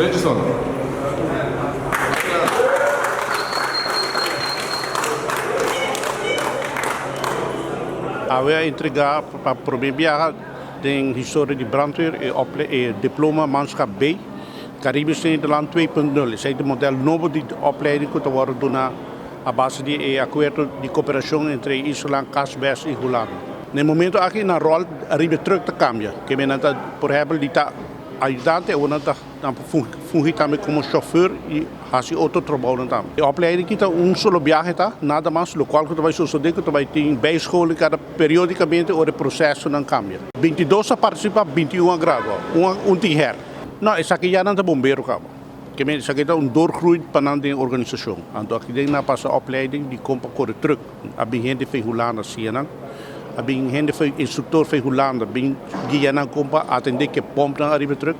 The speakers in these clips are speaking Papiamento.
Richardson. Awe a entregá pa promé biaha den historia di brandweer e e diploma Manschap B, Caribisch Nederland 2.0. Esei ta e model nobo di opleiding ku ta wòrdu duná a base di e akuerdo di koperashon entre e islanan Cas, Bes i Hulanda. Na e momento aki nan ròl riba e trùk ta kambia. Keme nan ta por ehèmpel di ta ayudante awor nan ta nan por fungi tambe komo shofùr i hasi otro trabounan tambe. E opleiding aki ta un solo biahe ta, nada mas, lokual ku ta bai sosodé ku ta bai tin bijscholing kada periodikamente ora e prosesonan kambia. 22 a partisipá, 21 a gradua, un tin hèr. No, esaki ya nan ta bombero kaba. Ke men esaki ta un doorgroei pa nan den organisashon. Anto aki den nan a pasa opleiding di kon pa kore trùk. A bin hende fei Hulanda siña nan. A bin hende fei instruktor fei Hulanda bin guia nan kon pa atendé ke pòmpnan ariba e trùk.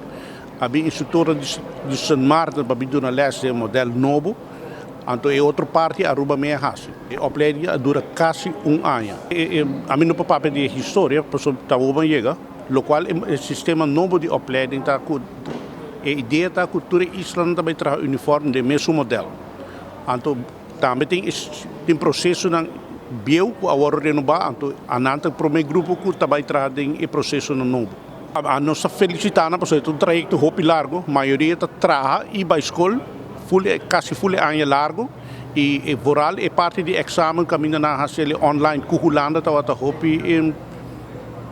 A bin instruktornan di Sint Maarten pa bin duna lès den modèl nobo. Anto e otro parti Aruba mei a hasi. E opleiding a dura kasi un aña. Ami no por papia di e historia pasobra ta hopi a yega. Lokual e sistema nobo di opleiding ta ku e idea ta ku tur e islanan ta bai traha uniform den mesun model. Anto tambe tin tin prosesonan bieu ku a wòrdu renobá, anto anan ta e promé grupo ku ta bai traha den e prosesonan nobo. Nos ta felisitá nan pasobra e ta un trayekto hopi largu, mayoria ta traha i bai skol ful e kasi ful e aña largu i e vooral e parti di eksamen kaminda nan a hasi online ku Hulanda tabata hopi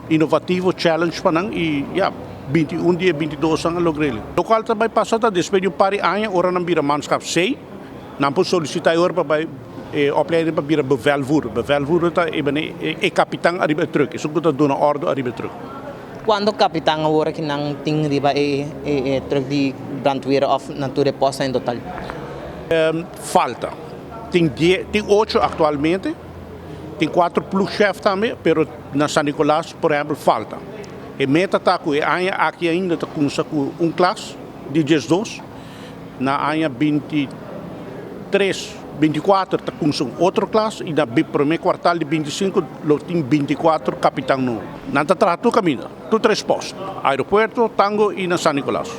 Inovativo challenge pa nan y ya, 21 di e 22 nan a logr'el. Locual ta bay pasa ta despues di un par di aña ora nan bira manschap C, nan por solicita e ora pa bay e opleiding pa bira bevelvoerder. Bevelvoerder ta e bene e capitan ariba e truck, esun cu ta duna ordo ariba e truck. Cuanto capitan awor aki nan tin riba e e truck di brandweer of na tur e posta en total? Falta. Tin die, tin ocho actualmente. Tin cuatro ploegchef tambe, pero na San Nicolas por ehempel falta. E meta ta cu e aña aki ainda ta cunsa cu un klas di 12. Na aña 23, 24 ta cunsa un otro klas y na prome cuartal di 25 lo tin 24 capitan nobo. Nan ta traha tur caminda, tur tres post, aeropuerto, Tango y na San Nicolas.